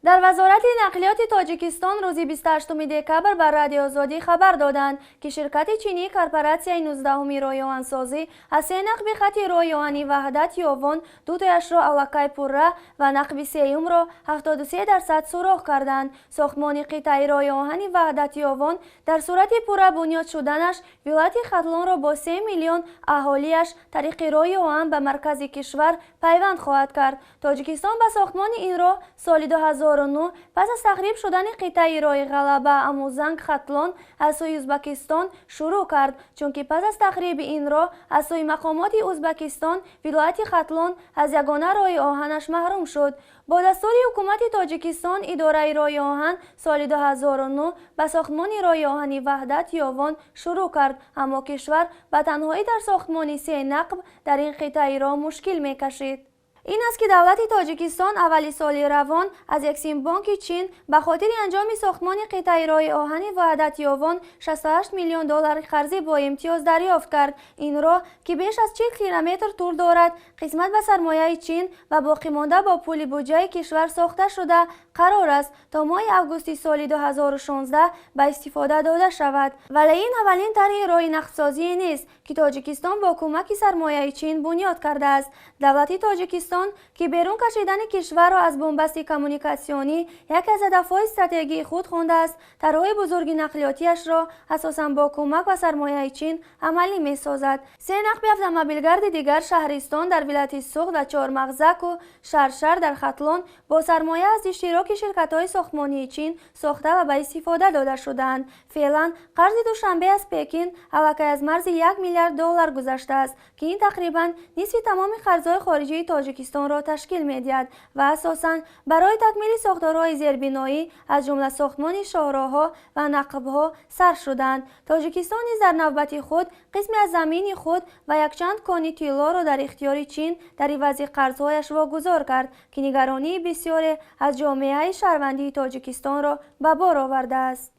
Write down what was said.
Дар Вазорати нақлиёти Тоҷикистон рӯзи 28 декабр ба Радиои Озодӣ хабар доданд, ки ширкати чинии корпоратсияи 19-уми роҳи оҳансозӣ аз се нақби хати роҳи оҳани Ваҳдат Ёвон дутояшро аллакай пурра ва нақби сеюмро 73% сурох карданд. Сохтмони қитъаи роҳи оҳани Ваҳдат Ёвон дар сурати пурра бунёд шуданаш вилояти Хатлонро бо 3 миллион аҳолиаш тариқи роҳи оҳан ба маркази кишвар пайванд хоҳад кард. Тоҷикистон ба сохтмони ин роҳ соли 2009 пас аз тахриб шудани қитъаи роҳи Ғалаба Амузанг Хатлон аз сӯи Ӯзбекистон шурӯъ кард, чунки пас аз тахриби ин роҳ аз сӯи мақомоти Ӯзбекистон вилояти Хатлон аз ягона роҳи оҳанаш маҳрум шуд. Бо дастури ҳукумати Тоҷикистон идораи роҳи оҳан соли 2009 ба сохтмони роҳи оҳани Ваҳдат Ёвон шурӯъ кард, аммо кишвар ба танҳоӣ дар сохтмони се нақб дар ин қитъаи роҳ мушкил мекашид. Ин аст, ки давлати Тоҷикистон аввали соли равон аз Эксимбонки Чин ба хотири анҷоми сохтмони қитъаи роҳи оҳани Ваҳдат Ёвон 68 миллион доллари қарзӣ бо имтиёз дарёфт кард. Ин роҳ, ки беш аз 40 километр тӯл дорад, қисмат ба сармояи Чин ва боқимонда бо пули буҷаи кишвар сохта шуда, қарор аст то моҳи августи соли 2016 ба истифода дода шавад. Вале ин аввалин тарҳи роҳи нақбсозӣ нест, ки Тоҷикистон бо кӯмаки сармояи Чин бунёд кардааст. Давлати Тоҷикистон, ки берун кашидани кишварро аз бунбасти коммуникатсионӣ яке аз ҳадафҳои стратегии худ хондааст, тарҳҳои бузурги нақлиётиашро асосан бо кӯмак ва сармояи Чин амалӣ месозад. Се нақби автомобилгарди дигар шаҳристон дар вилояти Суғд ва Чормағзаку Шаршар дар Хатлон бо сармоя аз иштироки ширкатҳои сохтмонии Чин сохта ва ба истифода дода шудаанд. Феълан қарзи Душанбе аз Пекин аллакай аз марзи 1 миллиард доллар гузаштааст, ки ин тақрибан нисфи тамоми қарзҳои хориҷии Тоҷикистонро ташкил медиҳад ва асосан барои такмили сохторҳои зербиноӣ, аз ҷумла сохтмони шоҳроҳҳо ва нақбҳо сарф шуданд. Тоҷикистон низ дар навбати худ қисме аз замини худ ва якчанд кони тиллоро дар ихтиёри Чин дар ивази қарзҳояш вогузор кард, ки нигаронии бисёре аз ҷомеаи шаҳрвандии Тоҷикистонро ба бор овардааст.